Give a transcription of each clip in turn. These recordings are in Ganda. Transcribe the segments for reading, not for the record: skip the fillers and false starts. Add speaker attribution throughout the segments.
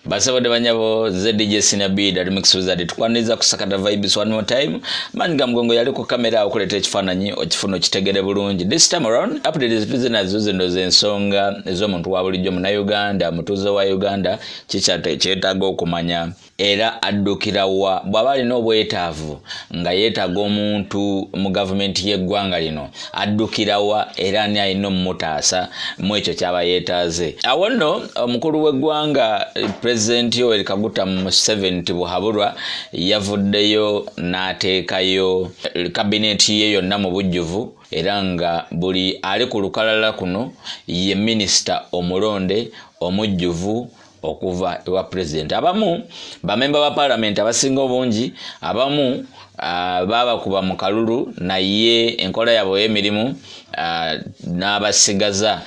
Speaker 1: Basabodde banyabo, ZDJ Senior B da Remix Wizard, tukwaniriza kusakata vibes one more time. Maniga Mugongo yali ku kamera okuleeta ekifaananyi okifuna okitegere bulungi. This time around, update zino zino z'ensonga ez'omuntu wa bulijjo Munnayuganda, mutuuze wa Uganda, kikyate kyetaaga okumanya era addukira wa bw'aba alina obwetaavu nga yeetaaga omuntu mu gavumenti y'eggwanga lino, addukira wa era ani alina omumutaasa mu ekyo ky'aba yeetaaze. Awo nno omukulu w'eggwanga, Pulezidenti Yoweri Kaguta Museveni Tibuhaburwa, yavuddeyo n'ateekayo kabineeti ye yonna mu bujjuvu, era nga buli ali ku lukalala kuno ye minisita omulonde omujjuvu okuva ewa pulezidenti. Abamu bamemba ba paalamenti abasinga obungi, abamu baabakuba mu kalulu, naye enkola yaabwe ey'emirimu n'abasigaza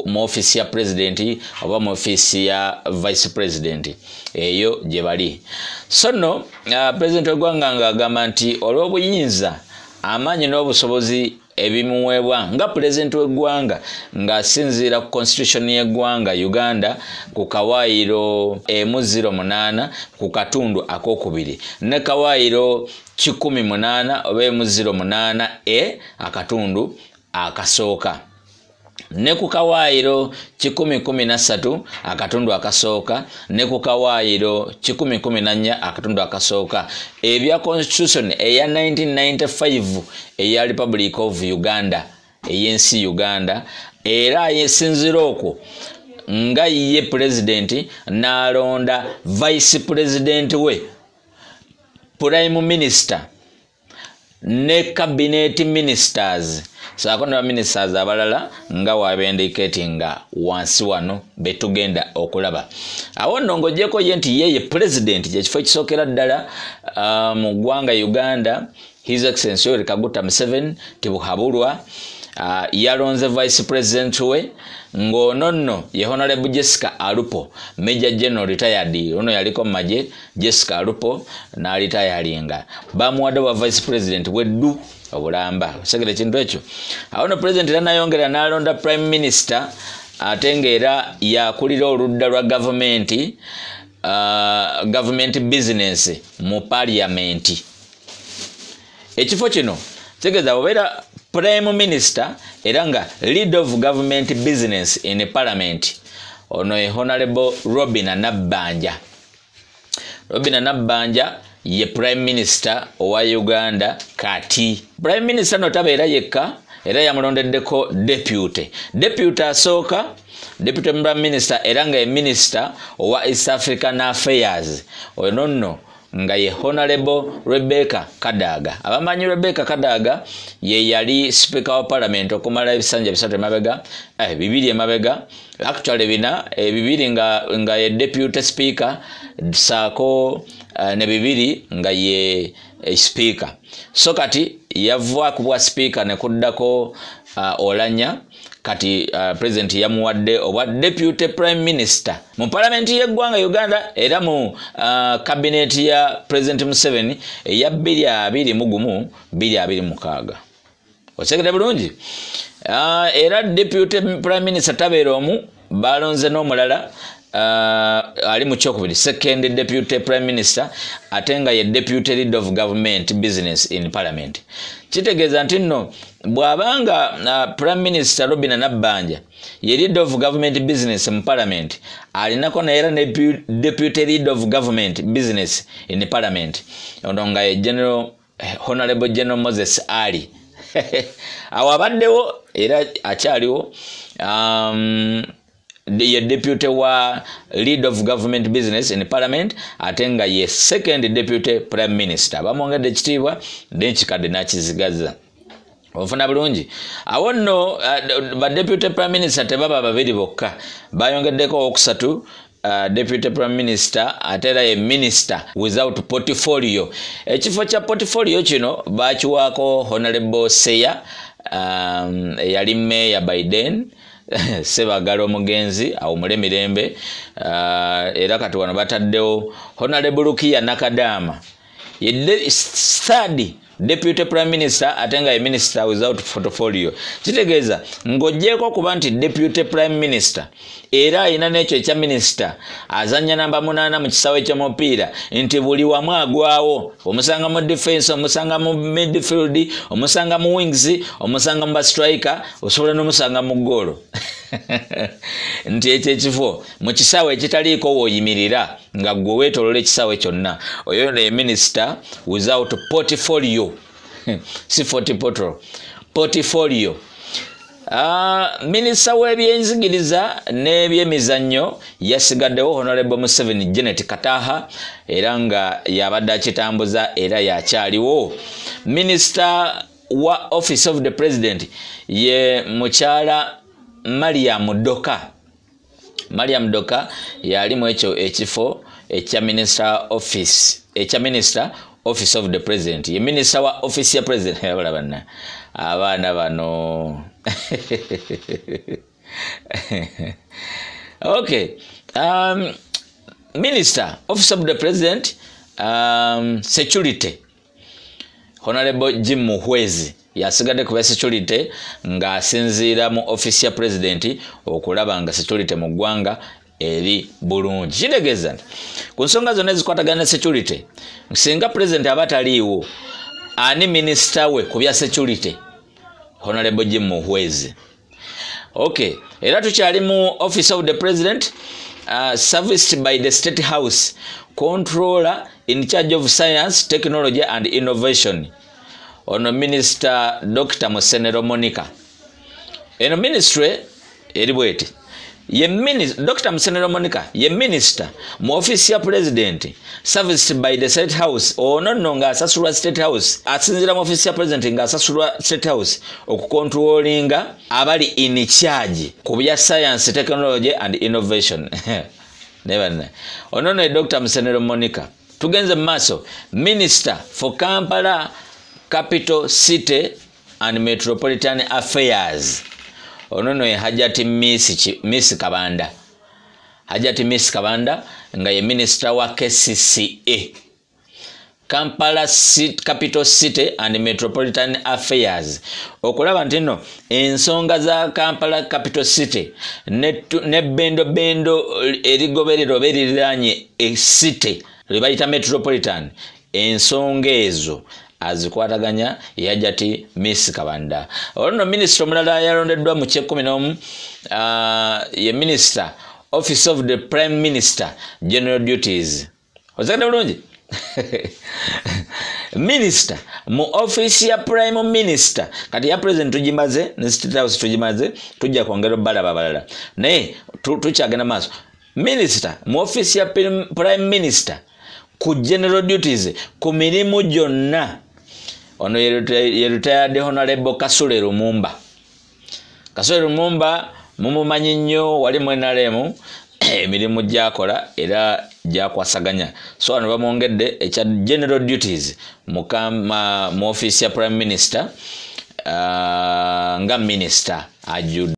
Speaker 1: mu ofiisi ya pulezidenti oba mu ofiisi ya vice president, eyo gye bali. So nno pulezidenti w'eggwanga ng'agamba nti olw'obuyinza, amaanyi n'obusobozi ebimuweebwa nga pulezidenti w'eggwanga ng'asinziira ku constitution y'eggwanga Uganda ku kawaayiro 108 ku katundu akokubiri ne kawaayiro 108 oba 108 e akatundu akasooka ne ku kawaayiro 113 akatundu akasooka ne ku kawaayiro 114 akatundu akasooka ebya constitution eya 1995 eya Republic of Uganda, ey'ensi Uganda, era yesinzira okwo nga ye pulezidenti n'alonda vice president we, prime minister ne cabinet ministers, saako ne baministers abalala nga wabendiketinga wansi wano betugenda okulaba. Awo nno ng'oggyeko ye nti ye ye pulezidenti, kyekifo ekisookera ddala mu ggwanga Uganda, His Excellency Yoweri Kaguta Museveni Tibuhaburwa yalonze vice president we, ng'ono nno ye Honorable Jessica Alupo, Major General retired. Ono yaliko mu magye, Jessica Alupo, n'alitayalinga, bamuwadde bwa vice president bweddu obulamba. Osegere ekintu ekyo. Awo no president era nayongera n'alonda prime minister, ate ng'era yakulira oludda lwa gavumenti, government business mu parliament. Ekifo kino kitegeeza obeera prime minister era nga lead of government business in parliament. Ono ye Honorable Robina Nabbanja. Robina Nabbanja ye prime minister owa Uganda kati. Prime minister no tabeera yekka, era yamulondeddeko deputy. Deputy asooka, deputy prime minister era nga ye minister owa East African Affairs, oyo nno nga ye Honorable Rebecca Kadaga. Abamanyi Rebecca Kadaga, ye yali speaker wa parliament okumala ebisanja 3 emabega, 2 emabega, actually 4, 2 nga ye deputy speaker saako ne 2 nga ye speaker. So kati yava ku bwa speaker ne kuddako Olanya. Kati president yamuwadde obwa deputy prime minister mu parliament y'eggwanga Uganda, era mu cabinet ya President Museveni eya 2021 2026. Otegedde bulungi. Era deputy prime minister tabeera omu, balonze n'omulala ali mu kyokubiri, second deputy prime minister, ate nga ye deputy leader of government business in parliament. Kitegeeza nti nno bw'abanga prime minister Robina Nabbanja ye leader of government business mu parliament, alinako naye era ne deputy leader of government business in parliament, ono nga ye general, Honorable General Moses Ali. Awo abaddewo era akyaliwo, ye deputy wa lead of government business in parliament, ate nga ye second deputy prime minister. Bamwongedde ekitiibwa n'ekikadde n'akizigaza. Ofuna bulungi. Awo nno ba deputy prime minister tebaba babiri bokka, bayongeddeko owokusatu, deputy prime minister ate era ye minister without portfolio. Ekifo kya portfolio kino bakiwaako Honorable Seya, eyali meya Biden Sebagala omugenzi awumule mirembe. Era kati wano bataddewo Honorable Rukia Nakadama, ye third Deputy Prime Minister ate nga ye Minister without portfolio. Kitegeeza ng'oggyeeko okuba nti Deputy Prime Minister, era alina n'ekyo ekya minisita azannya namba 8 mu kisaawe ky'omupiira, nti buli wamu agwawo. Omusanga mu defense, omusanga mu midfield, omusanga mu wings, omusanga mu bastriker, osobola n'omusanga mu ggoolo. Nti ekyo ekifo mu kisaawe ekitaliiko w'oyimirira nga ggwe weetoolola ekisaawe kyonna, oyo ne Minister without portfolio, si portfolio. Minisita w'ebyenjigiriza n'ebyemizannyo yasigaddewo Honorable Museveni Janet Kataha, era nga yabadde akitambuza era yakyaliwo. Minisita wa Office of the President ye mukyala Mariam Doka. Mariam Doka yali mu ekyo ekifo ekya Minister Office, ekya Minister Office of the President, ye Minister wa Office ya President. Bana abaana bano. Okay, Minister Office of the President, Security, Honorable Jim Muhwezi yasigadde ku bya security ng'asinziira mu office ya President okulaba nga security mu ggwanga eri bulungi. Kitegeeza nti ku nsonga zonna ezikwatagana ne security, singa President aba taliiwo, ani minisita we ku bya security? Honorable Jim Muhwezi. Okay, era tukyali mu Office of the President, serviced by the State House, Controller in charge of Science, Technology and Innovation, ono Minister Dr. Musenero Monica. Eno ministry eri bweti: ye Dr. Musenero Monica ye minister mu office ya President, serviced by the State House. Ono nno ng'asasulwa State House, asinziira mu office ya President ng'asasulwa State House okukontrolinga abali in charge ku bya science, technology and innovation. Nebanna, ono nno ye Dr. Musenero Monica. Tugenze mu maaso. Minister for Kampala Capital City and Metropolitan Affairs, ono nno ye Hajati Miss Kabanda. Hajati Miss Kabanda nga ye minister wa KCCA, Kampala Capital City and Metropolitan Affairs, okulaba nti nno ensonga za Kampala Capital City ne bendo erigoberera oba eririraanye e city lye bayita metropolitan, ensonga ezo azikwataganya Hajati Miss Kabanda. Olwo nno minisita omulala yalondeddwa mu kyekumi n'omu, ye Minister Office of the Prime Minister, General Duties. Ozakadde bulungi? Minister mu office ya Prime Minister. Kati ya President tugimaze ne State House tugimaze, tujja kwongera obbalaba abalala, naye tukyagenda maaso. Minister mu office ya Prime Minister ku general duties, ku mirimu gyonna, ono ye retired Honorable Kasule Lumumba. Kasule Lumumba mumumanyi nnyo wali mu NRM, emirimu gyakola era gyakwasaganya. So wano bamwongedde ekya general duties mu office ya Prime Minister, nga minister ajjudde.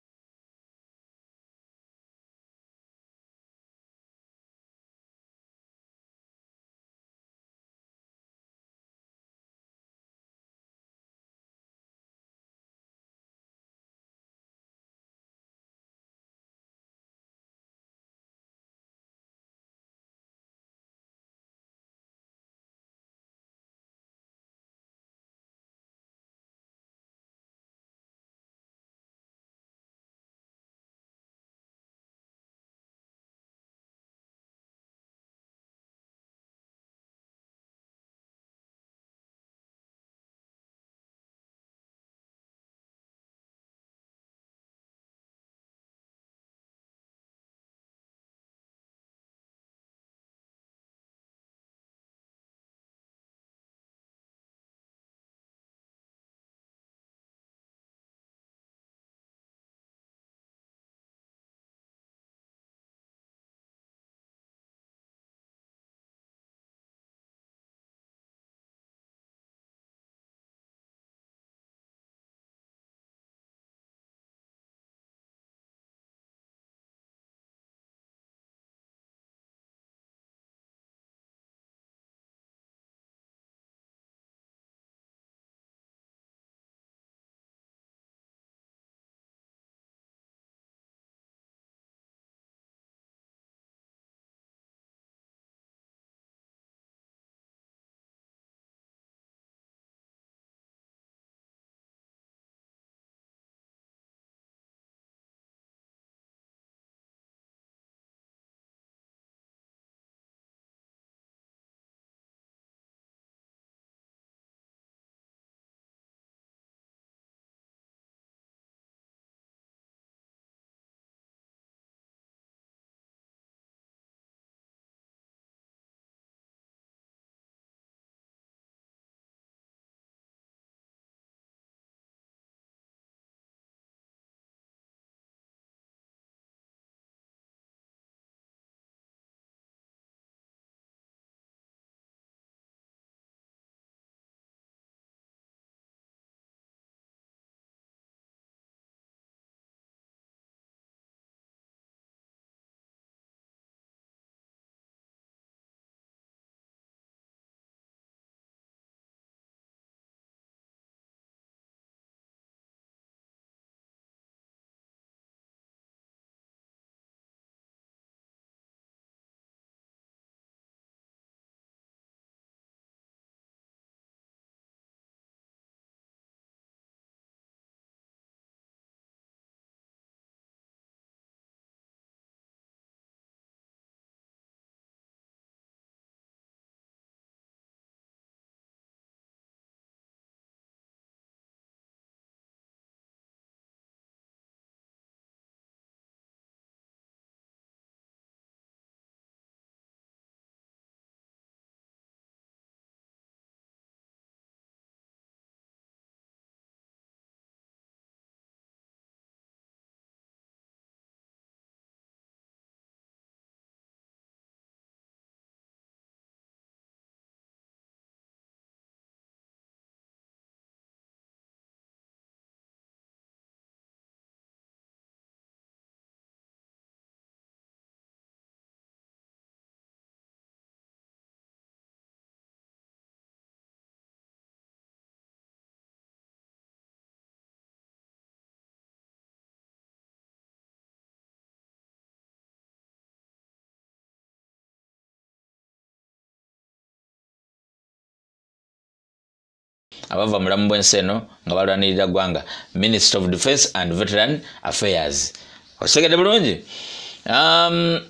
Speaker 1: abava mu bulamu bw'ensi eno nga balwanirira ggwanga, Minister of Defense and Veteran Affairs. Okitegedde bulungi?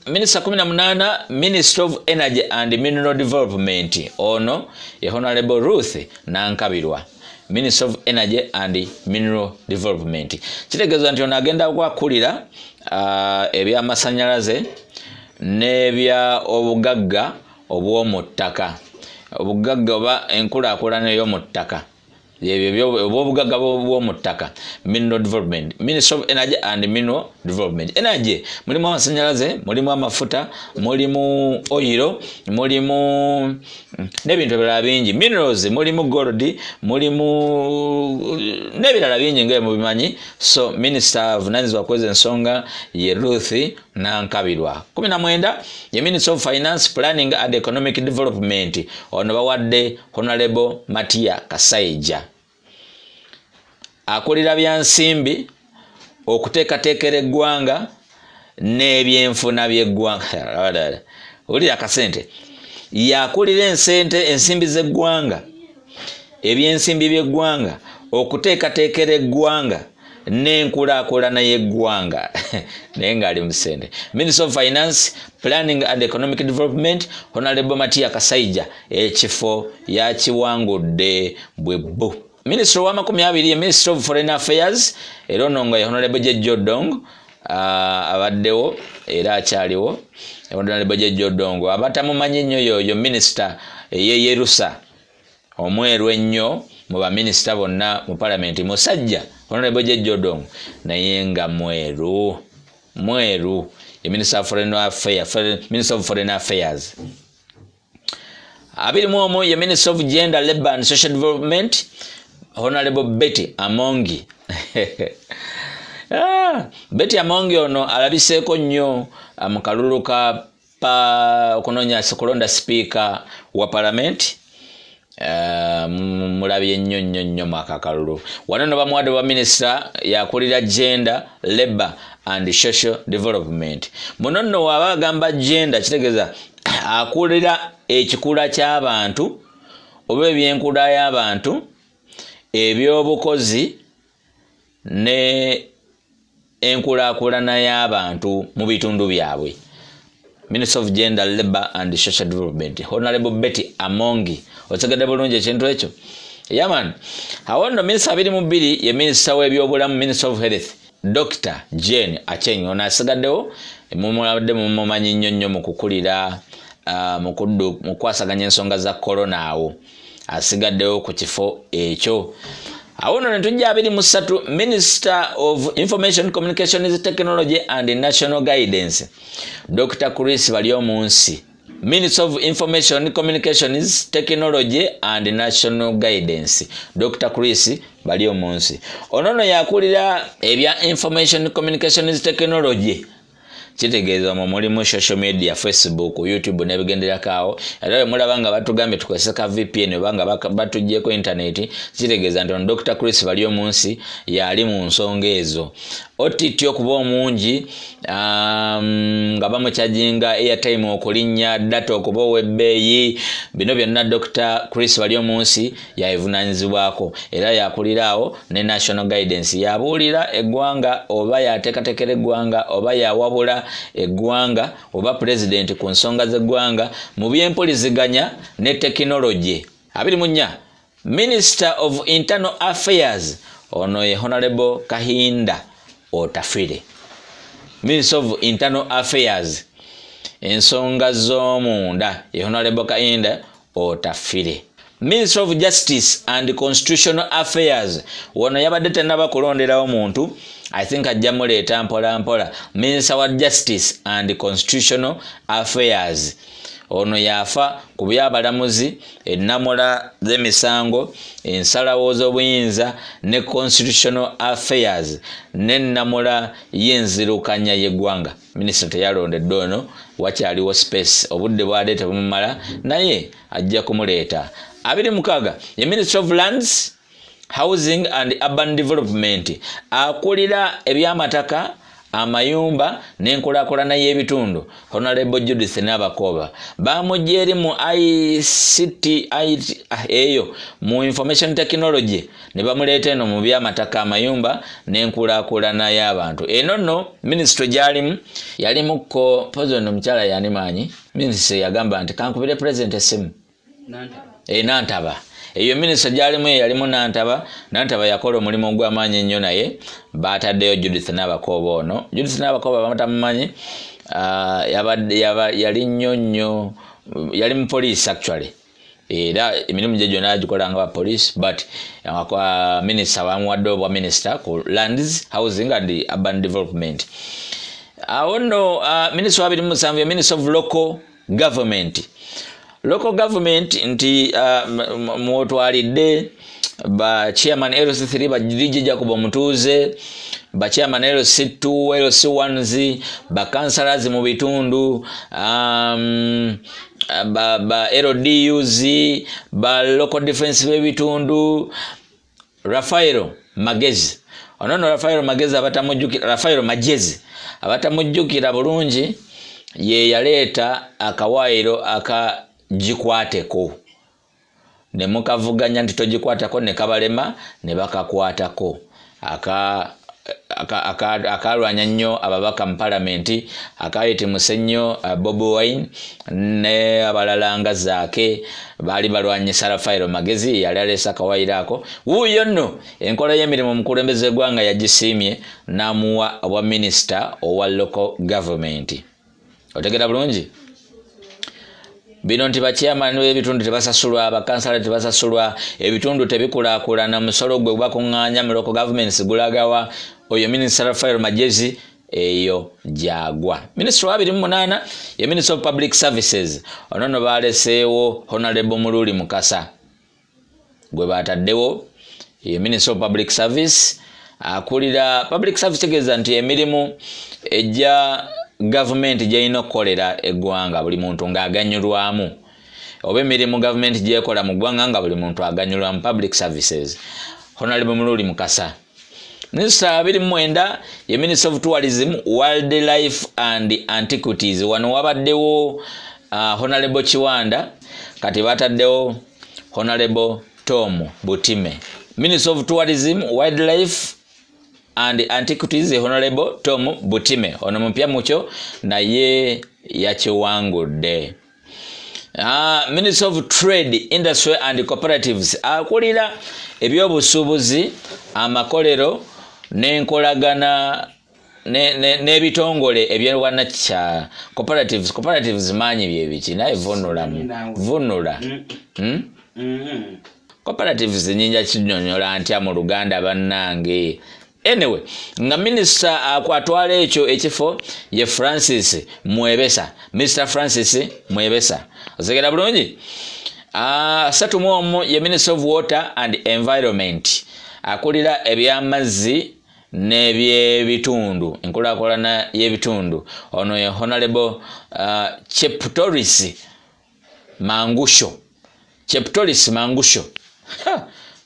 Speaker 1: Minister 18, Minister of Energy and Mineral Development, ono ye Honorable Ruth Nankabirwa, Minister of Energy and Mineral Development. Kitegeeza nti ono agenda kwakulira ebyamasanyalaze n'ebya obugagga obw'omu ttaka, obugagga oba enkulaakulana ey'omu ttaka, ebyo obugagga bw'omu ttaka, mineral development, Minister of Energy and Mineral Development. Energy mulimu amasanyalaze, mulimu amafuta, mulimu oyiro, mulimu n'ebintu ebirala bingi. Minerals mulimu gold, mulimu n'ebirala bingi nga mubimanyi. So minister avunaanyizibwa kweza ensonga ye Ruth Nankabirwa. 19 ye Minister of Finance, Planning and Economic Development, ono bawadde Honorable Matia Kasaija. Akulira byansimbi, okuteekateekera eggwanga n'ebyenfuna by'eggwanga. Wulira akasente, yakulira ensente, ensimbi z'eggwanga, ebyensimbi by'eggwanga, okuteekateekera eggwanga n'enkulaakulana y'eggwanga, naye ng'ali mu ssente. Minister of Finance, Planning and Economic Development, Honorable Matia Kasaija, ekifo yakiwangudde bwe bbu. Minister wa 20 ye Minister of Foreign Affairs, era ono nga ye Honorable Jeje Odongo, abaddewo era akyaliwo. Honorable Jeje Odongo abatamumanyi ennyo, yoyo minisita eyeyerusa omweru ennyo mu baminisita bonna mu palamenti. Musajja Honorable Jeje Odongo naye nga mweru mweru, ye Minister of Foreign Affairs, Minister of Foreign Affairs. 21 ye Minister of Gender, Labour and Social Development, Honorable Betty Amongi. Betty Amongi ono alabiseeko nnyo mu kalulu ka okunoonya kulonda sipiika wa palamenti. Mulabye nnyo nnyo nnyo mu akakalulu. Wano no bamuwadde bwa minisita yakulira Gender, Labour and Social Development. Muno nno waba agamba gender, kitegeeza akulira ekikula ky'abantu oba ebyenkula y'abantu, ebyobukozi ne enkulaakulana y'abantu mu bitundu byabwe. Minister of Gender, Labour and Social Development, Honorable Betty Amongi. Otegedde bulungi ekintu ekyo? Yaman. Awo nno minisita 22 ye minisita w'ebyobulamu, Minister of Health, Dr. Jane Aceng. Ono asigaddewo, mumulabadde mumumanyi nnyo nnyo mu kukulira mu kukwasaganya ensonga za corona, awo asigaddewo ku kifo ekyo. Awo nno ne tujja 23, Minister of Information, Communications Technology and National Guidance, Dr. Chris Baryomunsi. Minister of Information, Communications Technology and National Guidance, Dr. Chris Baryomunsi. Ono nno yakulira ebya Information, Communications Technology, kitegeeza omwo mulimu social media, Facebook, YouTube n'ebigenderako awo. Era bwe mulaba nga batugambye tukozese ka VPN oba nga batuggyeko internet, kitegeeza nti ono Dr. Chris Baryomunsi yali mu nsonga ezo. OTT okuba omungi, nga bamukyajinga airtime okulinnya, data okuba ow'ebbeeyi, bino byonna Dr. Chris Baryomunsi yabivunaanyizibwako, era yakulira awo ne National Guidance, yabuulira eggwanga oba yateekateekera eggwanga oba yawabula eggwanga oba pulezidenti ku nsonga z'eggwanga mu byempuliziganya ne tekinologi. 24, Minister of Internal Affairs, ono ye Honorable Kahinda Otafire. Minister of Internal Affairs, ensonga z'omunda, ye Honorable Kahinda Otafire. Minister of Justice and Constitutional Affairs, wano yabadde tennaba kulonderawo muntu, I think ajja muleeta mpola mpola. Minister wa Justice and Constitutional Affairs, ono yafa ku byabalamuzi, ennamula z'emisango, ensalawo z'obuyinza ne Constitutional Affairs n'ennamula y'enzirukanya y'eggwanga. Minisita teyalondedde ono, wakyaliwo space, obudde bwadde tebumumala, naye ajja kumuleeta. 26 ye Minister of Lands, Housing and Urban Development, akulira ebyamataka, amayumba n'enkulaakulana y'ebitundu, Honorable Judith Nabakooba. Bamujja eri mu ICT eyo mu information technology ne bamuleeta eno mu by'amataka, amayumba n'enkulaakulana y'abantu. Eno nno minisitule gy'alimu yalimukko pozi ono omukyala yani maanyi minisitule yagamba nti kankubire pulezidenti essimu. Nantaba. Eyo minisita gyalimu yalimu Nantaba. Nantaba yakola omulimu ogw'amaanyi ennyo, naye bataddeyo Judith Nabakooba ono. Judith Nabakooba bamutamumanyi, yali nnyo nnyo, yali mu police actually, era emirimu gye gyonna agikolanga ba police, but minisita bamuwadde obwa minisita ku lands, housing and urban development. Awo nno minisita wa 27 ye minister of local government. Local government nti mwotwalidde ba chairman LC3 ba DJ Jacob Omutuuze, ba chairman LC2, LC1s, ba councillors mu bitundu, ba LDUs, ba local defense b'ebitundu. Rafael Magezi ono nno, Rafael Magezi abatamujjukira, Rafael Magezi abatamujjukira bulungi, ye yaleeta akawaayiro aka gikwateko ne mukavuganya nti togikwatako, ne kabalema ne bakakwatako, akalwanya nnyo ababaka mu palamenti, akayitimuse nnyo Bobi Wine ne abalala nga Zaake baali balwanyisa Rafael Magezi, yali aleese akawaayiro ako. Wuuyo nno enkola y'emirimu omukulembeze eggwanga yagisiimye n'amuwa obwa minisita owa local government. Otegera bulungi bino nti bachairman b'ebitundu tebasasulwa, bakansala tebasasulwa, ebitundu tebikulaakulana, musolo gwe bakuŋŋaanya mu local governments gulagawa? Oyo minisita Rafael Magezi eyo gyagwa. Minisita wa 28 ye minister of public services. Ono nno baleseewo Honorable Mululi Mukasa gwe bataddewo, ye minister of public service, akulira public service, tegeeza nti emirimu ejja gavumenti gy'erina okukolera eggwanga buli muntu ng'aganyulwamu, oba emirimu gavumenti gy'ekola mu ggwanga nga buli muntu aganyulwamu, public services, Honorable Mululi Mukasa. Minisita 29 ye minister of tourism, wildlife and antiquities. Wano wabaddewo Honorable Kiwanda, kati bataddewo Honorable Tom Butime. Minister of tourism, wildlife and antiquities, Honorable Tom Butime, ono mupya mukyo naye yakiwangudde. Minister of trade, industry and cooperatives, akulira ebyobusuubuzi, amakolero n'enkolagana n'ebitongole ebyobwannakya, cooperatives. Cooperatives maanyi byebiki naye vunulamu vunula, Cooperatives nyinja kinyonyola ntya mu Luganda bannange? Anyway, nga minisita akwatwala ekyo ekifo ye Francis Mwebesa, Mr Francis Mwebesa. Otegera bulungi. 31 ye minister of water and environment, akulira ebyamazzi n'ebyebitundu, enkulaakulana y'ebitundu. Ono ye Honorable Cheptoris Mangusho. Cheptoris Mangusho.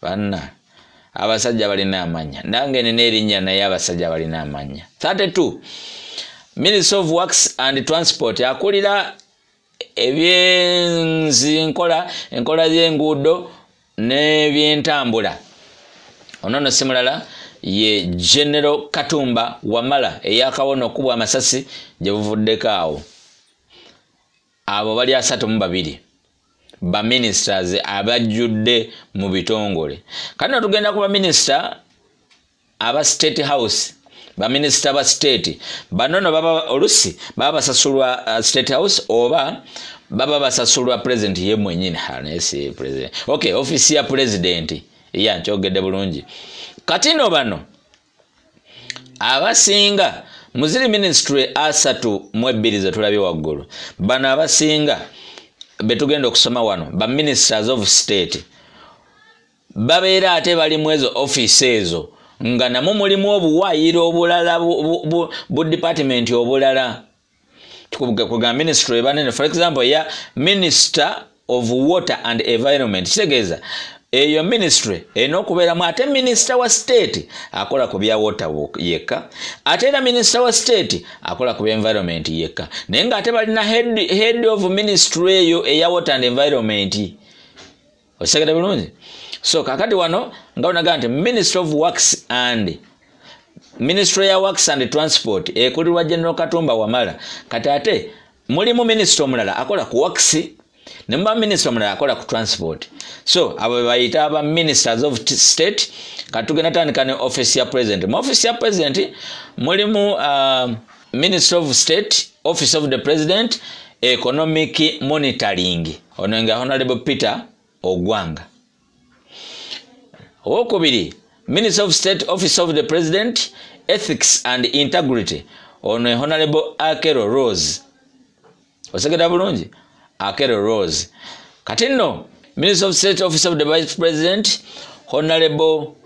Speaker 1: Banna abasajja balina amanya, nange nina erinnya naye abasajja balina amanya. 32 minister of works and transport, akulira ebyenzinkola, enkola y'enguudo n'ebyentambula. Ono nno si mulala ye General Katumba Wamala eyakawona okubwa amasasi gye buvuddeko awo. Abo bali 32 ba ministers abajjudde mu bitongole. Kati tugenda ku ba minister aba state house, ba minister ba state bano no baba olusi baba basasulwa state house oba baba basasulwa president ye mwenyini. Naye president, okay, office ya president ya nkyogedde bulungi. Kati no bano abasinga muziri ministry 32 zetulabye waggulu, bano abasinga betugenda okusoma wano ba ministers of state babeera ate bali mu ezo office ezo nga namwo mulimu obuwaayiro obulala bu department obulala. Kugamba ministry banene, for example ya minister of water and environment, kitegeeza Eyo ministry erina okubeeramu ate minisita wa state akola ku bya water yekka, ate era minisita wa state akola ku bya environment yekka, naye ng'ate balina head of ministry eyo eya water and environment. Okitegedde bulungi? So kakati wano nga onaga nti Ministry of Works and Ministry ya Works and Transport ekulirwa General Katumba Wamala. Kati ate mulimu minisita omulala akola ku works, ne muba minisita omulala akola ku transport. So abo be bayita aba ministers of state. Kati tugenda tandika ne office ya president. Mu office ya president mulimu Minister of State, Office of the President, Economic Monitoring, ono nga Honorable Peter Ogwanga. Owokubiri, Minister of State, Office of the President, Ethics and Integrity, ono Honorable Akero Rose. Osegeda bulungi? Akero Rose. Kati nno Minister of State, Office of the Vice President, Honorable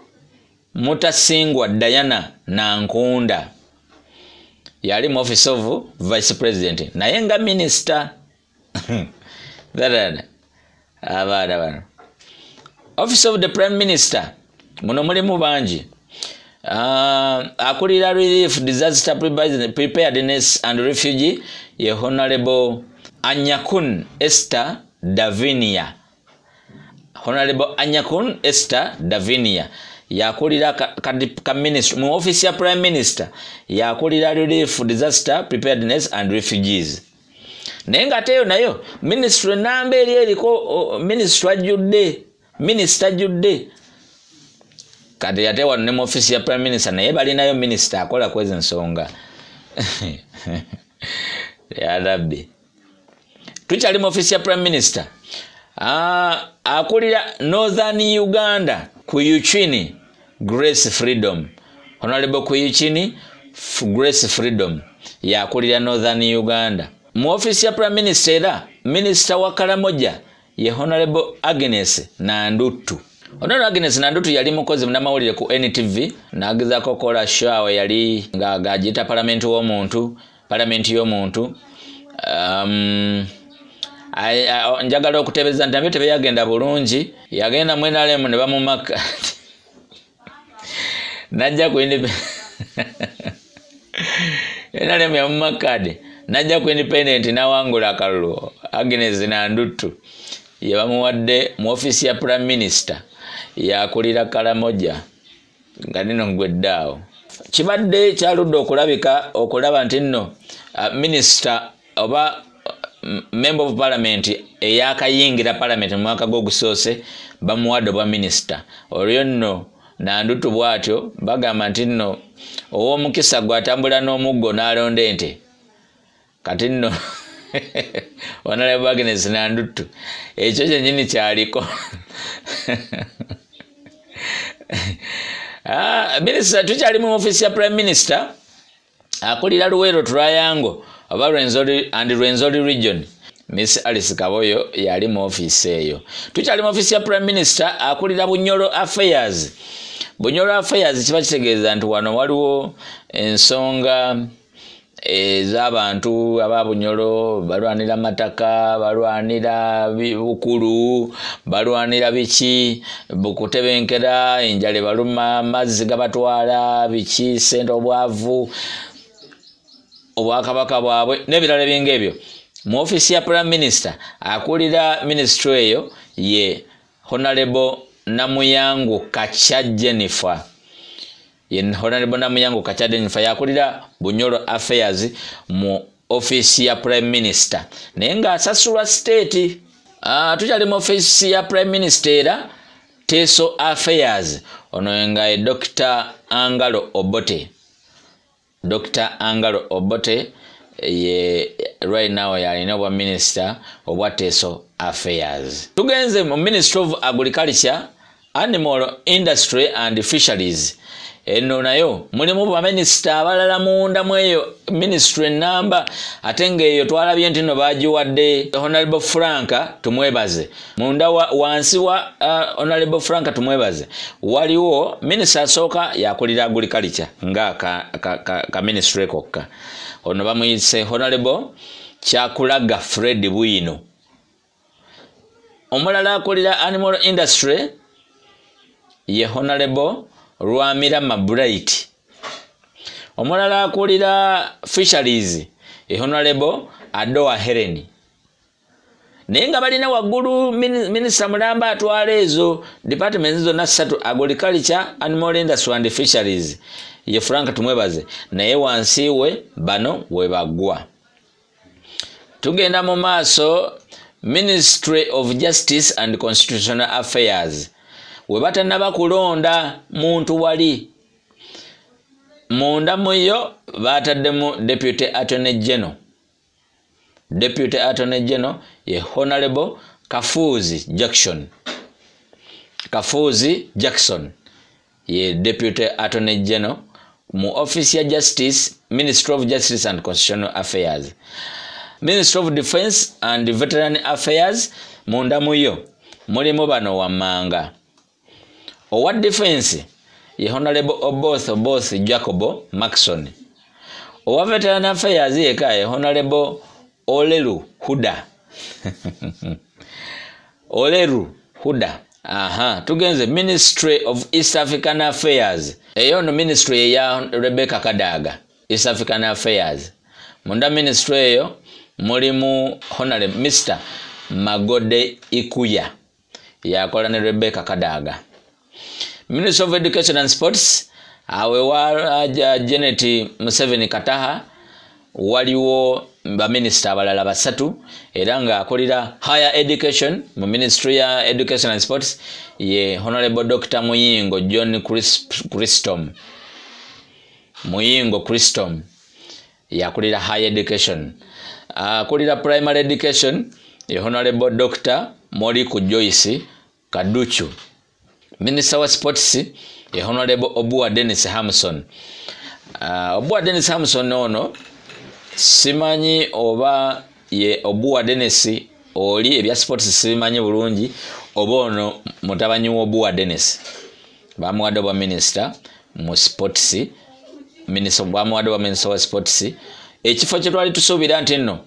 Speaker 1: Mutasingwa Diana Nankunda, yali mu Office of Vice President naye nga minister. Abaana bano. Office of the Prime Minister, muno mulimu bangi. Akulira Relief, Disaster Preparedness and Refugee ye Honorable Anyakun Esther Davinia. Honorable Anyakun Esther Davinia yakulira ka ministry mu office ya Prime Minister, yakulira Relief, Disaster Preparedness and Refugees. Naye ng'ate eyo nayo ministry namba eri eriko ministry ajjudde, minisita ajjudde. Kati ate wano ne mu office ya Prime Minister naye balinayo minisita akola ku ezo ensonga. Ya Rabbi. Tukyali mu office ya Prime Minister. Akulira Northern Uganda, Kuyuchini Grace Freedom. Honorable Kuyuchini Grace Freedom yakulira Northern Uganda. Mu office ya Prime Minister era Minister wa Karamoja ye Honorable Agnes Nandutu. Honorable Agnes Nandutu yali mukozi munnamawulire ku NTV, n'agezaako okukola show awo yali nga gagiyita palamenti w'omuntu, palamenti y'omuntu. Njagala okutebeeza nti nabyo tebeyagenda bulungi, yagenda mu NRM ne bamumaka najja ku NRM yamumakade najja ku independent n'awangula akalulu. Agnes Nandutu ye bamuwadde mu office ya Prime Minister, yakulira Karamoja nga nino ngwedde awo. Kibadde kyaludde okulabika okulaba nti nno minisita oba member of parliament eyakayingira parliament mu mwaka gw'ogusoose bamuwadde obwa minisita. Olwo nno Nandutu bw'atyo bagamba nti nno ow'omukisa gw'atambula n'omuggo n'alonda ente. Kati nno Honorable Agnes Nandutu ekyo kyennyini kyaliko. Minisita, tukyali mu office ya Prime Minister, akulira Luweero Triangle oba Rwenzori and Rwenzori region, Miss Alice Kaboyo yali mu office eyo. Tukyali mu office ya Prime Minister, akulira Bunyoro Affairs. Bunyoro Affairs kiba kitegeeza nti wano waliwo ensonga ez'abantu aba Bunyoro, balwanira mataka, balwanira bukulu, balwanira biki, bukutebenkera, enjala baluma, amazzi gabatwala, biki, ssente, obwavu, obwakabaka bwabwe n'ebirala ebinga ebyo. Mu office ya Prime Minister akulira ministry eyo ye Honorable Namuyangu Kacha Jennifer. Ye Honorable Namuyangu Kacha Jennifer yakulira Bunyoro Affairs mu office ya Prime Minister, naye ng'asasulwa state. Tukyali mu office ya Prime Minister era Teso Affairs, ono nga ye Dr. Angalo Obote. Dr. Angalo Obote ye right now yalina obwa minister obwa Teso Affairs. Tugenze mu Ministry of Agriculture, Animal Industry and Fisheries. Eno nayo mulimu baminisita abalala munda mweyo ministry namba, ate ng'eyo twalabye nti nno bagiwadde Honorable Frank Tumwebaze. Munda wansi wa Honorable Frank Tumwebaze waliwo minisita asooka yakulira agriculture nga ka ministry kokka. Ono bamuyise Honorable Kyakulaga Fred Bwino. Omulala akulira Animal Industry ye Honorable Rwamirama Bright. Omulala akulira fisheries ye Honorable Adoa Helen. Naye nga balina waggulu minisita mulamba atwala ezo departments zonna ssatu, agriculture, animal industry and fisheries, ye Frank Tumwebaze, naye wansi we bano we bagwa. Tugenda mu maaso, Ministry of Justice and Constitutional Affairs, we batannaba kulonda muntu wali munda muyo bataddemu Deputy Attorney General. Deputy Attorney General ye Honorable Kafuuzi Jackson. Kafuuzi Jackson ye Deputy Attorney General mu Office ya Justice, Ministry of Justice and Constitutional Affairs. Ministry of Defense and Veteran Affairs, munda muyo mulimu bano wammanga. Owa Defense ye Honorable Oboth Oboth Jacobo Maxon. Owa Veteran Affairs yeka ye Honorable Oleru Huda. Oleru Huda. Aha, tugenze Ministry of East African Affairs. Eyo no ministry ya Rebecca Kadaga, East African Affairs. Munda ministry eyo mulimu Honorable Mr. Magode Ikuya, yakola ne Rebecca Kadaga. Ministry of Education and Sports, awe wa Janet Museveni Kataha, waliwo baminisita abalala basatu, era nga akolera higher education mu Ministry ya Education and Sports ye Honorable Dr. Muyingo John Christom. Muyingo Christom yakulira higher education. Akulira primary education ye Honorable Dr. Moriku Joyce Kaduchu. Minister wa Sports ye Honorable Obua Dennis Hamson. Obua Dennis Hamson ono simanyi oba ye Obua Dennis oli ebya sports simanyi bulungi, oba ono mutabanyi wa Obua Dennis bamuwadde obwa minister mu sports, minister bamuwadde obwa minister wa sports. Ekifo kye twali tusuubira nti nno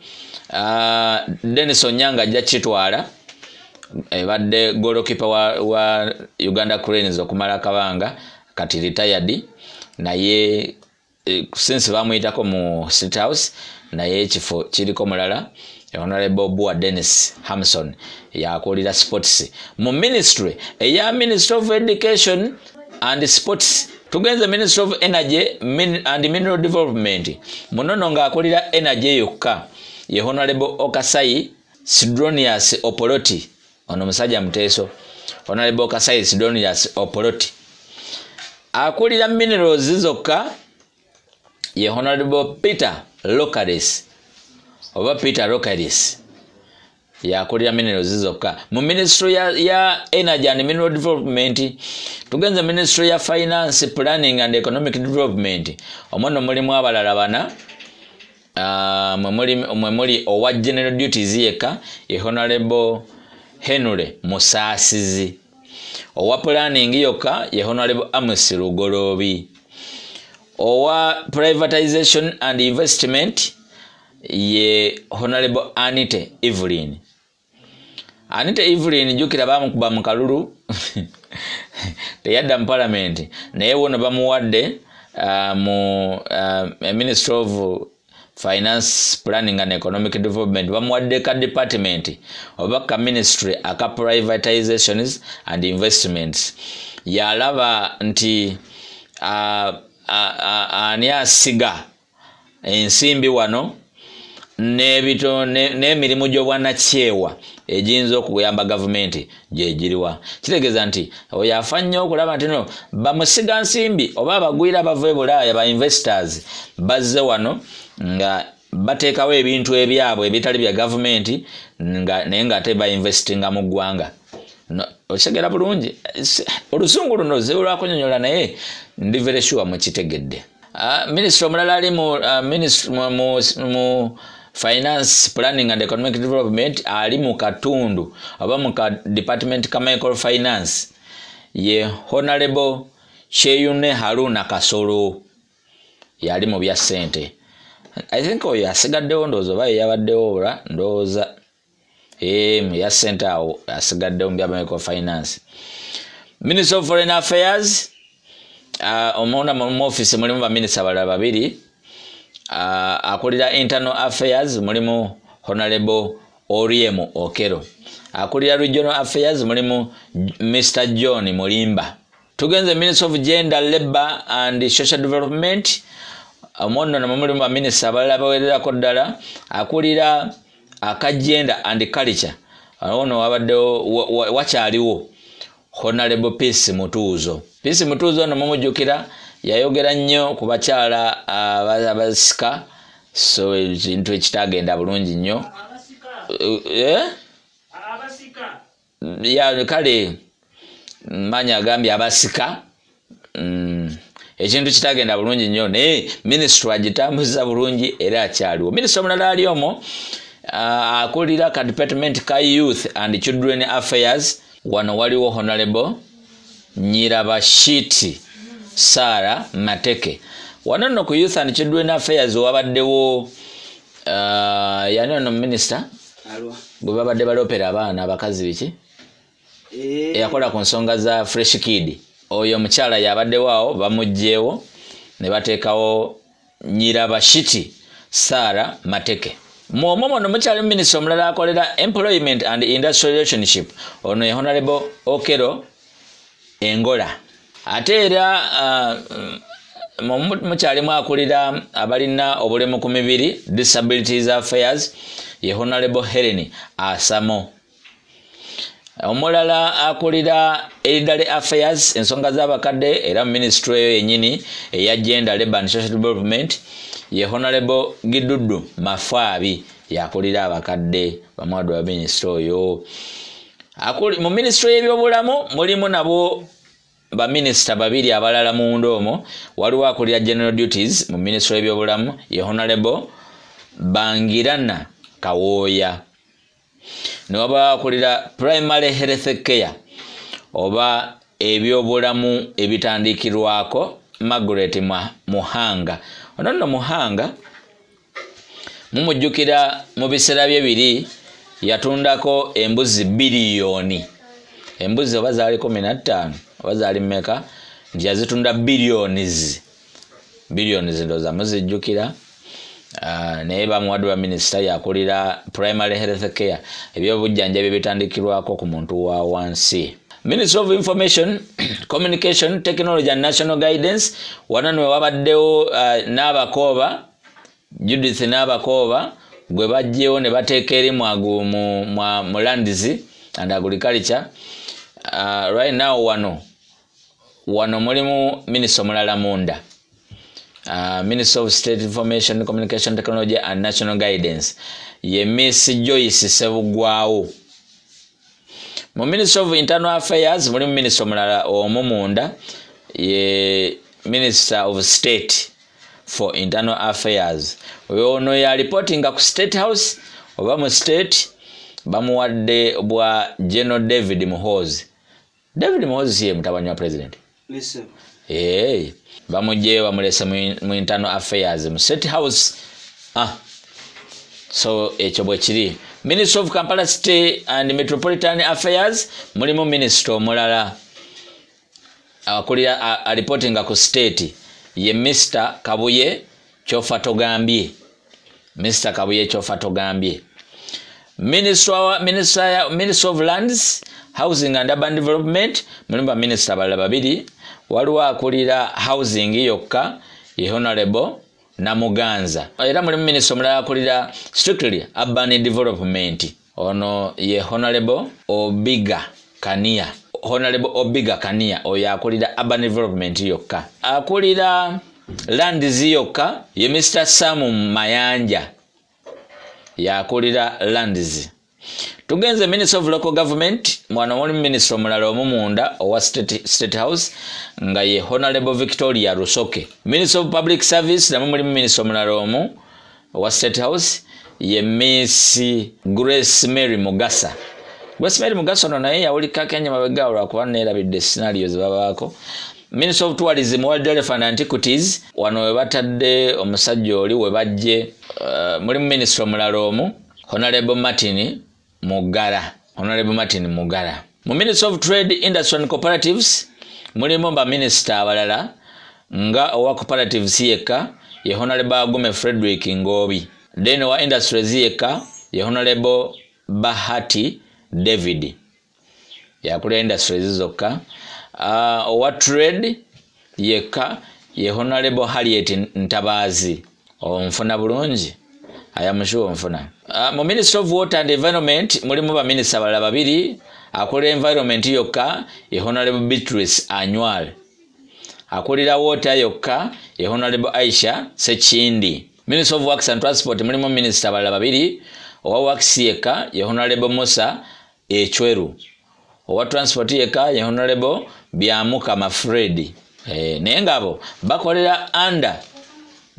Speaker 1: Dennis Onyanga ajja kitwala, ebadde goalkeeper wa Uganda Cranes okumala akabanga, kati retired, naye since bamuyitako mu State House, naye ekifo kiriko mulala, Honorable Obua Dennis Hamson yakulira sports mu ministry eya Ministry of Education and Sports. Tugenze Ministry of Energy and Mineral Development, munono nga akulira energy yokka ye Honorable Okasai Sidronius Opoloti. Ono musajja Muteeso, Honorable Okasai Sidronius Opoloti. Akulira minerals zokka ye Honorable Peter Lokaris, oba Peter Lokaris yakulira minerals zokka mu Ministry ya Energy and Mineral Development. Tugenze Ministry ya Finance, Planning and Economic Development, omwono mulimu abalala bana, mwe muli owa General Duties yekka ye Honorable Henry Musaasizi. Owa Planning yokka ye Honorable Amos Lugoloobi. Owa Privatization and Investment ye Honorable Anite Evelyn. Anite Evelyn jjukira bamukuba mu kalulu teyadda mu parliament, naye wono bamuwadde mu Ministry of Finance, Planning and Economic Development, bamuwadde ka department oba ka ministry aka privatizations and investments. Yalaba nti ani asiga ensimbi wano n'emirimu gy'obwannakyewa egiyinza okuyamba gavumenti gyegiriwa. Kitegeeza nti oyo afa nnyo okulaba nti no bamusiga nsimbi oba abagwira abava e Bulaaya ba investors bazze wano nga bateekawo ebintu ebyabwe ebitali bya gavumenti, naye ng'ate bainvestinga mu ggwanga. Okitegera bulungi oluzungu luno lwakunyonyola, naye ndi very sure mukitegedde. Minisita omulala ali mu Finance, Planning and Economic Development, ali mu katundu oba mu ka department ka microfinance ye Honorable Kyeyune Haruna Kasolo, yali mu bya ssente. I think oyo asigaddewo, ndowooza oba ye yabaddewo ola ndowooza mu ya ssente awo asigaddewo mu bya microfinance. Minister of Foreign Affairs, omunda mu office mulimu baminisita balala babiri. Akulira Internal Affairs mulimu Honorable Oryem Okello. Akulira Regional Affairs mulimu Mr. John Mulimba. Tugenze Minister of Gender, Labor and Social Development, omwono namwe mulimu baminisita abalala bawererako ddala. Akulira aka Gender and Culture, ono wabaddewo wakyaliwo Honorable Peace Mutuuzo. Peace Mutuuzo ono mumujjukira yayogera nnyo ku bakyala abasika, so ekintu ekitagenda bulungi nnyo. Ya kale manya agambye abasika, ekintu kitagenda bulungi nnyo, naye minisitule agitambuza bulungi era akyaliwo. Minisita omulala ali omwo akulira ka department ka Youth and Children Affairs, wano waliwo Honorable Nyirabashiti Sarah Mateke. Wano nno ku Youth and Children Affairs wabaddewo yani ono minisita gwe babadde balopera abaana abakazi biki, eyakola ku nsonga za Fresh Kid. Oyo omukyala yabaddewo awo, bamuggyewo ne bateekawo Nyirabashiti Sarah Mateke. Mwomwo muno mukyali minisita omulala akolera Employment and Industrial Relationship, ono ye Honorable Okello Engola. Ate era mukyalimu akulira abalina obulemu ku mibiri, Disabilities Affairs, ye Honorable Helen Asamo. Omulala akulira Elderly Affairs, ensonga z'abakadde, era mu ministry eyo yennyini eya Gender, Labor and Social Development, ye Honorable Gidudu Mafaabi yakulira abakadde, bamuwadde wa minisita oyo. Mu ministry y'ebyobulamu mulimu nabo baminisita babiri abalala munda omwo. Waliwo akulira General Duties mu ministry y'ebyobulamu ye Honorable Bangirana Kawooya. Ne waba akulira Primary Health Care oba ebyobulamu ebitandikirwako, Margaret Muhanga. Ono nno Muhanga mumujjukira mu biseera bye biri yatundako embuzi biliyoni. Embuzi oba zaali 15 oba zaali mmeka, nti yazitunda billions. Billions ndowooza muzijjukira. Naye bamuwadde ba minisita yakulira Primary Health Care, ebyobujjanjabi ebitandikirwako ku muntu wa wansi. Minister of Information, Communication, Technology and National Guidance, wano nwe wabaddewo Nabakooba, Judith Nabakooba gwe baggyewo ne bateeka eri mu Lands and Agriculture. Right now wano mulimu minisita omulala munda, Minister of State Information, Communication, Technology and National Guidance ye Miss Joyce Ssebugwawo. Mu Minister of Internal Affairs mulimu minisita omulala omu munda, ye Minister of State for Internal Affairs. Oyo ono ya reportinga ku State House oba mu state, bamuwadde bwa General David Muhoozi. David Muhoozi ye mutabani wa president. Bamugyeyo bamulese mu Internal Affairs mu State House. So ekyo bwe kiri. Minister of Kampala City and Metropolitan Affairs mulimu minisita omulala akulira reportinga ku state ye Mr. Kabuye Kyofatogambye. Mr. Kabuye Kyofatogambye. Minister of Lands, Housing and Urban Development mulimu baminisita balala babiri. Waliwo akulira housing yokka ye Honorable Namuganza. Era mulimu minisita omulala akulira strictly urban development, ono ye Honorable Obiga Kania. Honorable Obiga Kania oyo akulira urban development yokka. Akulira lands yokka ye Mr. Sam Mayanja yakulira lands. Tugenze Minister of Local Government, mwana wali minister omulala omu munda owa State House nga ye Honorable Victoria Rusoke. Minister of Public Service namwe mulimu minister omulala omu owa State House ye Miss Grace Mary Mugasa. Grace Mary Mugasa ono naye yawulika Kenya mabega olwakuba neerabidde scenarios babaako. Minister of Tourism, Wildlife and Antiquities, wano we batadde omusajja oli we bajje, mulimu minister omulala omu Honorable Martin Mugara. Honorable Martin Mugara. Mu Ministry of Trade, Industry and Cooperatives mulimu baminisita abalala nga owa cooperatives yekka ye Honorable Agume Frederick Ngobi, then owa industries yekka ye Honorable Bahati David, yakulira industries zokka. Owa trade yekka ye Honorable Harriet Ntabazi. Onfuna bulungi? Ayamushuwa nfuna. Mu Ministry of Water and Environment mulimu baminisita abalala babiri. Akulira environment yokka ye Honorable Beatrice Anywar, akulira water yokka ye Honorable Aisha Sekindi. Ministry of Works and Transport mulimu minisita abalala babiri. Owa works yekka ye Honorable Musa Echweru, owa transport yekka ye Honorable Byamukama Fred. Naye ngabo bakolera under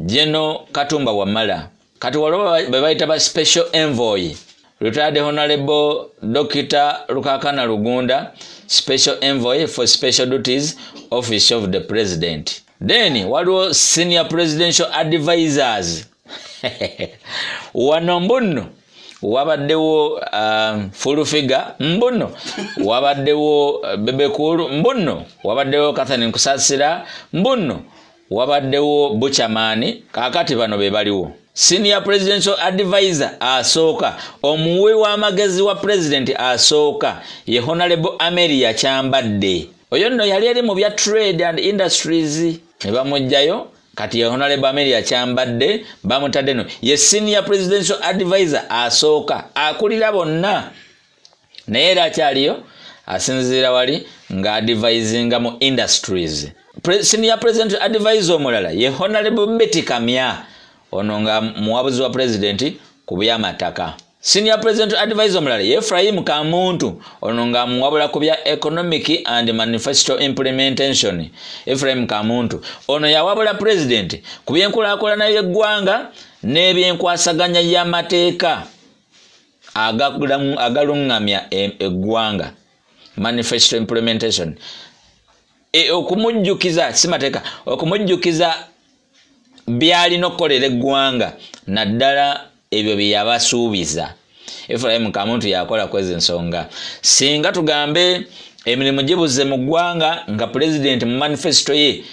Speaker 1: General Katumba Wamala. Kati waliwo be bayita ba special envoy, retired Honorable Dr. Rukakana Rugunda, special envoy for special duties, office of the president. Then waliwo senior presidential advisors. Wano mbuno wabaddewo full figure, mbuno wabaddewo Bebe Cool, mbuno wabaddewo Catherine Kusasira, mbuno wabaddewo Buchamani. Kakati bano be baliwo. Senior presidential advisor asooka, omuwi w'amagezi wa president asooka ye Honorable Amelia Kyambadde. Oyo nno yali eri mu bya trade and industries ne bamuggyayo. Kati ye Honorable Amelia Kyambadde bamutadde no ye senior presidential advisor asooka, akulira bonna, naye era akyaliyo asinziira wali nga advisinga mu industries. Senior presidential advisor omulala ye Honorable Betty Kamya, ono nga muwabuzi wa president ku by'amataka. Senior president advisor omulala ye Ephraim Kamuntu, ono nga muwabula ku bya economic and manifesto implementation. Ephraim Kamuntu ono yawabula president ku byenkulaakulana y'eggwanga n'ebyenkwasaganya y'amateeka agalungamya eggwanga, manifesto implementation. Okumujjukiza si mateeka, okumujjukiza byalina okukolera eggwanga naddala ebyo bye yabasuubiza. Ephraim Kamuntu yakola kwezi ensonga. Singa tugambe emirimu gibuze mu ggwanga nga president mu manifesto ye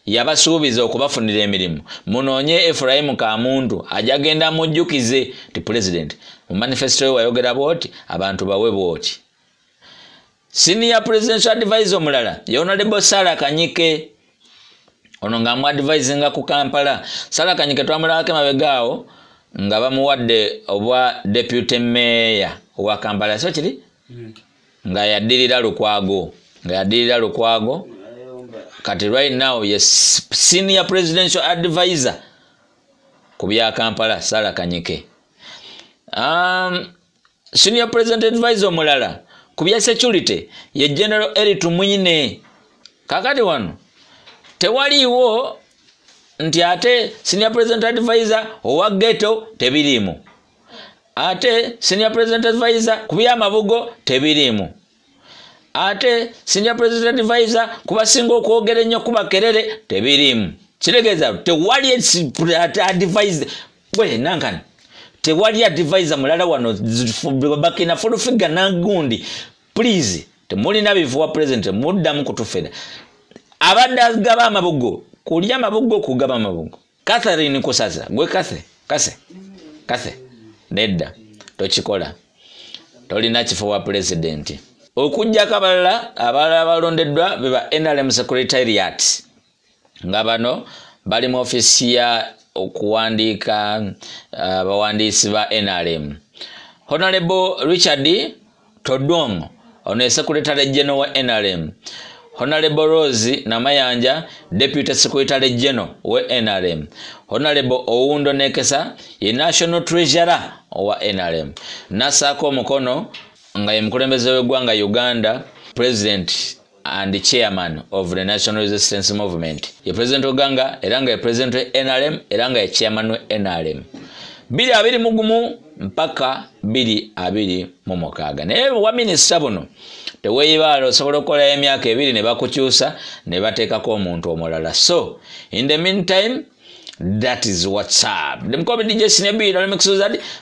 Speaker 1: yabasuubiza okubafunira emirimu, munoonye Ephraim Kamuntu ajja genda mujjukize nti president mu manifesto ye wayogera bw'oti, abantu bawe bw'oti. Senior presidential advisor omulala ye Honorable Sarah Kanyike, ono nga amu-advisinga ku Kampala. Sarah Kanyike twamulabako emabega awo nga bamuwadde obwa deputy mayor owa Kampala, so kiri nga yaddirira Lukwago, nga yaddirira Lukwago. Kati right now ye senior presidential advisor ku bya Kampala, Sarah Kanyike. Senior president advisor omulala ku bya security ye General Elly Tumwine. Kakati wano tewaliiwo nti ate senior president advisor owa ghetto tebiriimu, ate senior president advisor ku byamabugo tebiriimu, ate senior president advisor kubasinga okwogera ennyo kuba kerere tebiriimu. Kitegeeza tewali advisor gwe nankani, tewali advisor mulala wano bakina full figure nagundi. Please, temulina bifo wa president, muddamu kutufera. Abadde agaba amabugo, kulya amabugo, kugaba amabugo. Catherine Kusasa, gwe Kathe, Kase, Kathe, nedda, tokikola. Tolina kifo wa president. Okuggyako abalala abalondeddwa be ba NRM Secretariat, nga bano bali mu ofiisi ya okuwandiika abawandiisi ba NRM. Honorable Richard Todwong, ono ye Secretary General wa NRM. Honorable Rose Namayanja, Deputy Secretary General wa NRM. Honorable Oundo Nekesa ye National Treasurer wa NRM. Nasaako omukono nga ye mukulembeze w'eggwanga Uganda, President and Chairman of the National Resistance Movement. Ye President w'eggwanga era nga ye President wa NRM era nga ye Chairman wa NRM. 2021 mpaka 2026. Naye wa minisita buno teweeyibaala, osobola okukolayo emyaka 2 ne bakukyusa ne bateekako omuntu omulala. So in the meantime, that is what's up. Ndimkobe DJ Sinebi Remix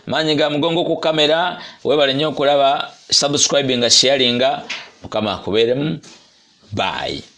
Speaker 1: maanyi ga mugongo ku kamera. Webale nnyo okulaba, subscribinga, sharinga. Mukama akubeeremu. Bye.